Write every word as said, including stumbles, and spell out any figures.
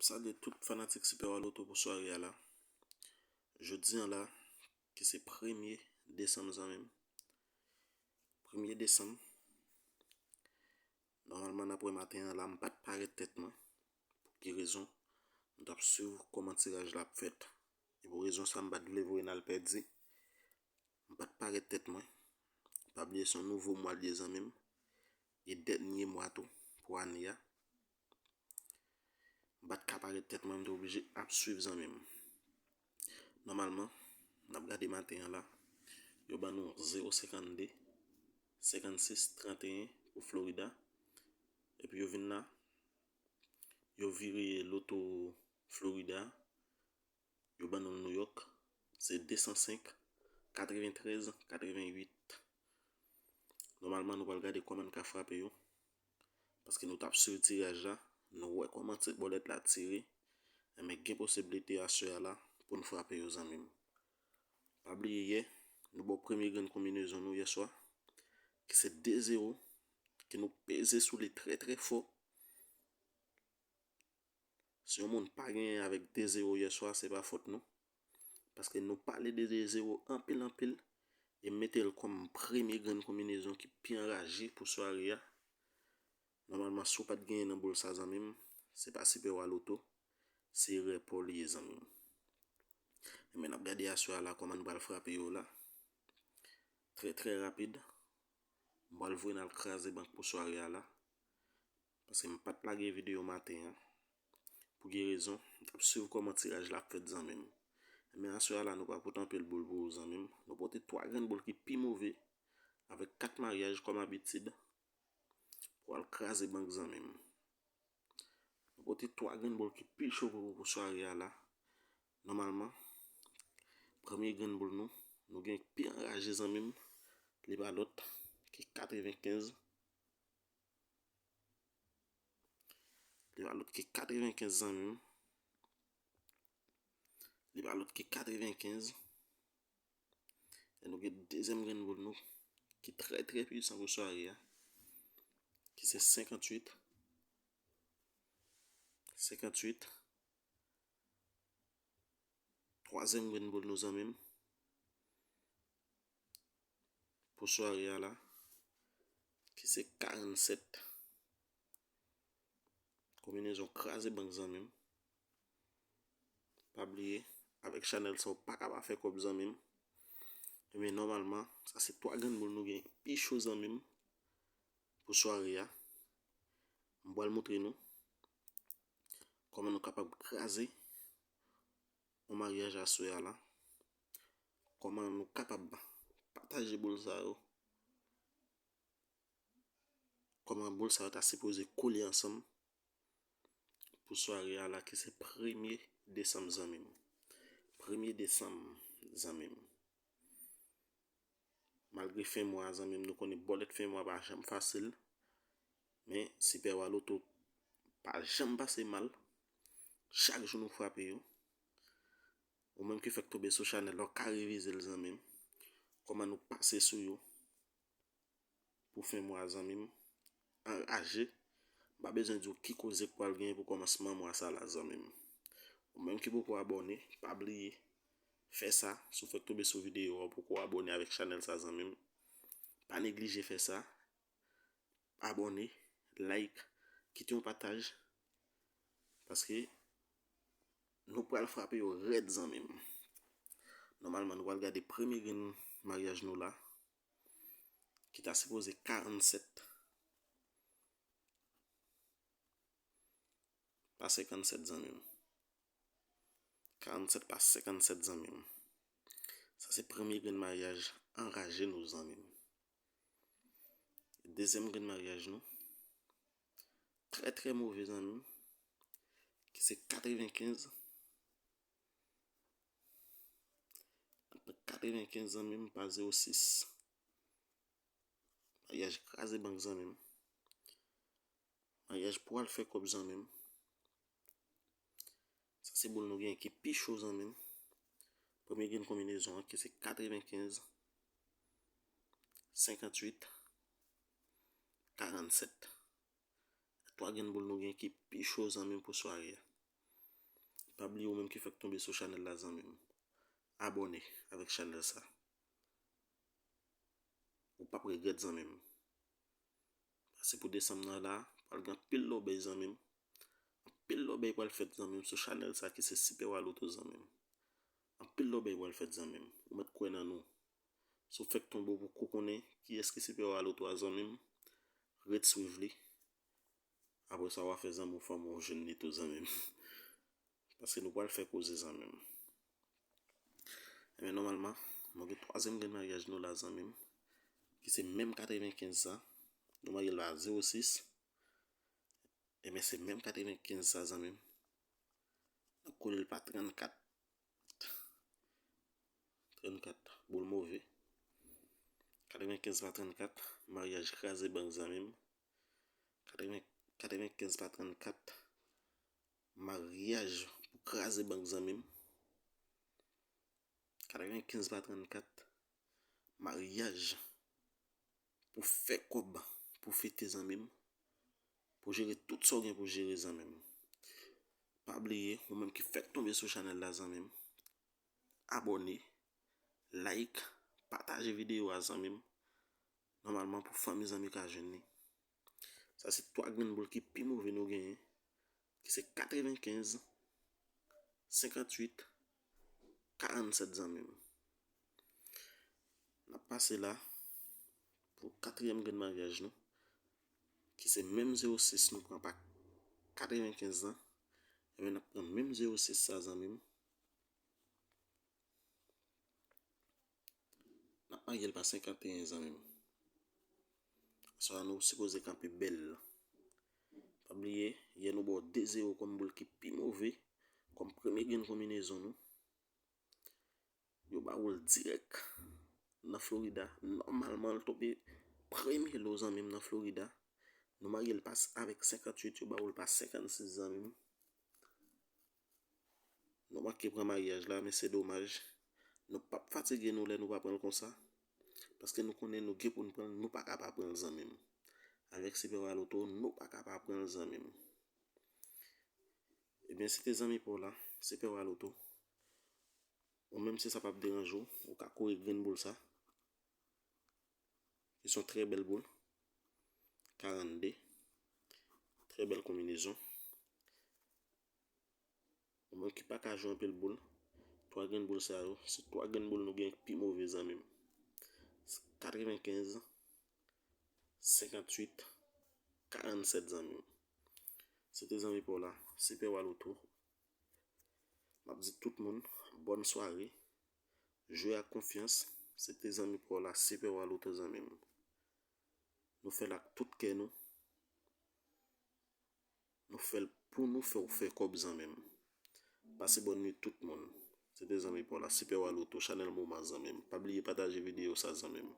Salye tout fanatik Super Wa Loto pou sware a la. Jodi a la, ki se premye desanm, zanmi m. Premye desanm. Nòmalman, n ap wè maten an la, m pa t parèt tèt mwen. Pou ki rezon? M t ap swiv kòman tiraj la ap fèt. E pou rezon sa, m pa t vle voye n al pèdi. M pa t parèt tèt mwen. Pa bliye, se yon nouvo mwa l ye, zanmi m. E dènye mwa tou pou ane a. M pa t ka parèt tèt mwen, m te oblije ap swiv, zanmi m. Nòmalman, n ap gade maten an la, yo ban nou zewo senkannde, senkannsis, tranteyen pou Florida. Epi yo vin la, yo vire loto Florida, yo ban nou New York, se desansenk, katreventrèz, katrevenuit. Nòmalman, nou pral gade kòman n ka frape yo. Paske nou t ap swiv tiraj la, nou wè kòman ti bòlèt la tire. Enben, gen posiblite aswè a la pou n frape yo, zanmi m. Pa bliye yè, nou ba w premye grenn konbinezon nou yèswa, ki se de zewo, ke nou peze sou li trè, trè fò. Si yon moun pa genyen avèk de zewo yèswa, se pa fòt nou. Paske nou pale de de zewo anpil, anpil, e mete l kòm premye grenn konbinezon ki pi anraje pou sware a. Nòmalman, si w pa t genyen nan boul sa, zanmi m, se pa Super Wa Loto, se erè pa w li ye, zanmi m. Enben, n ap gade aswè a la kòman n pral frape yo la. Trè, trè rapid. M pral voye n al kraze bank pou sware a la. Paske m pa t lage videyo maten an. Pou ki rezon? M t ap swiv kòman tiraj la ap fèt, zanmi m. Men aswè a la, nou pa pote anpil boul pou ou, zanmi m. Nou pote twa grenn boul ki pi move, avèk kat maryaj kòm abitid, pou al kraze bank, zanmi m. Nou pote twa grenn boul ki pi cho pou, pou sware a la. Nòmalman, premye grenn boul nou, nou gen pi anraje, zanmi m, li pa lòt ki katrevenkenz. Li pa lòt ki katrevenkenz, zanmi m. Li pa lòt ki katrevenkenz. E nou gen dezyèm grenn boul nou, ki trè, trè pwisan pou sware a, ki se senkanntuit. Senkanntuit. Twazyèm grenn boul nou, zanmi m, pou sware a la, ki se karannsèt. Konbinezon kraze bank, zanmi m. Pa bliye, avèk chanèl sa, ou pa ka pa fè kòb, zanmi m. Ebyen, nòmalman, sa se twa grenn boul nou gen pi cho, zanmi m, pou sware a. M pral montre nou kòman nou kapab kraze yon maryaj aswè a la. Kòman nou kapab pataje boul sa yo. Kòman boul sa yo ta sipoze kole ansanm pou sware a la ki se premye desanm, zanmi m. Premye desanm, zanmi m. Malgre fen mwa, zanmi m, nou konnen bòlèt fen mwa pa janm fasil. Men, Super Wa Loto pa janm pase mal. Chak jou nou frape yo. Ou menm ki fèk tonbe sou chanèl la, ou ka revize l, zanmi m. Kòman nou pase sou yo pou fen mwa, zanmi m. Anraje. M pa bezwen di w ki koze k pral genyen pou kòmansman mwa sa la, zanmi m. Ou menm ki poko abòne, pa bliye fè sa. Si w fèk tonbe sou videyo a, ou poko abòne avèk chanèl sa, zanmi m, pa neglije fè sa. Abòne, like, kite yon pataj. Paske nou pral frape yo rèd, zanmi m. Nòmalman, nou pral gade premye grenn maryaj nou la, ki ta sipoze karannsèt pa senkannsèt, zanmi m. Karannsèt pa senkannsèt, zanmi m. Sa se premye grenn maryaj anraje nou, zanmi m. Dezyèm grenn maryaj nou, trè, trè move, zanmi m, ki se katrevenkenz. Katrevenkenz, zanmi m, pa zewo sis. Maryaj kraze bank, zanmi m. Maryaj pou al fè kòb, zanmi m. Sa se boul nou gen ki pi cho, zanmi m. Premye grenn konbinezon an ki se katrevenkenz, senkantuit, karannsèt. Twa grenn boul nou gen ki pi cho, zanmi m, pou sware a. Pa bliye ou menm ki fèk tonbe sou chanèl la, zanmi m, abòne avèk chanèl sa. Ou p ap regrèt, zanmi m. Pase pou desanm nan la, pral gen anpil lòbèy, zanmi m. Anpil lòbèy pral fèt, zanmi m, sou chanèl sa ki se Sipè Wa Loto, zanmi m. Anpil lòbèy pral fèt, zanmi m. Ou mèt kwè nan nou. Si w fèk tonbe, ou poko konnen kiyès ki Sipè Wa Loto a, zanmi m, ret swiv li. Apre sa, w a fè zanmi w, fanmi w jwenn li tou, zanmi m. Paske nou pral fè koze, zanmi m. Ebyen, nòmalman, nou gen twazyèm grenn maryaj nou la, zanmi m, ki se menm katrevenkenz sa. Nou marye l a zewo sis. Ebyen, se menm katrevenkenz sa, zanmi m. N ap kole l pa trannkat. Trannkat, boul move. Katrevenkenz pa trannkat, maryaj kraze bank, zanmi m. Katreven, katrevenkenz pa trannkat, maryaj pou kraze bank, zanmi m. Katrevenkenz pa trannkat, maryaj pou fè kòb, pou fete, zanmi m, pou jere tout sa w gen pou jere, zanmi m. Pa bliye, ou menm ki fèk tonbe sou chanèl la, zanmi m, abòne, like, pataje videyo a, zanmi m. Nòmalman, pou fanmi, zanmi ka jwenn li. Sa se twa grenn boul ki pi move nou genyen, ki se katrevenkenz, senkantuit, karannsèt, zanmi m. N ap pase la pou katriyèm grenn maryaj nou, ki se menm zewo sis nou pran pa katrevenkenz lan. Ebyen, n ap pran menm zewo sis sa, zanmi m. N ap marye l pa senkanteyen, zanmi m. Aswè a nou sipoze kanpe bèl. Pa bliye, yè nou ba w de zewo kòm boul ki pi move, kòm premye grenn konbinezon nou. Yo ba ou l dirèk nan Florida. Nòmalman, l tonbe premye lo, zanmi m, nan Florida. Nou marye l pa s-, avèk senkantuit, yo ba ou l pa senkannsis, zanmi m. Nou manke pran maryaj la, men se domaj. Nou p ap fatige nou lè nou pa pran l konsa. Paske nou konnen nou gen pou n pran l, nou pa ka pa pran l, zanmi m. Avèk Sipè Wa Loto, nou pa ka pa pran l, zanmi m. Ebyen, se te zanmi pa w la, Sipè Wa Loto. Ou menm, si sa p ap deranje w, ou ka kore grenn boul sa. Ki se yon trè bèl boul. Karannde. Trè bèl konbinezon. Ou menm ki pa ka jwe anpil boul, twa grenn boul sa yo, se twa grenn boul nou gen ki pi move, zanmi m. Katrevenkenz, senkantuit, karannsèt, zanmi m. Se te zanmi pa w la, Sipè Wa Loto. M ap di tout moun, bòn sware. Jwe ak konfyans. Se te zanmi pa w la, Sipè Wa Loto, zanmi m. Nou fè l ak tout kè nou. Nou fè l pou nou fè w fè kòb, zanmi m. Pase bòn nuit tout moun. Se te zanmi pa w la, Sipè Wa Loto, chanèl moman, zanmi m. Pa bliye pataje videyo sa, zanmi m.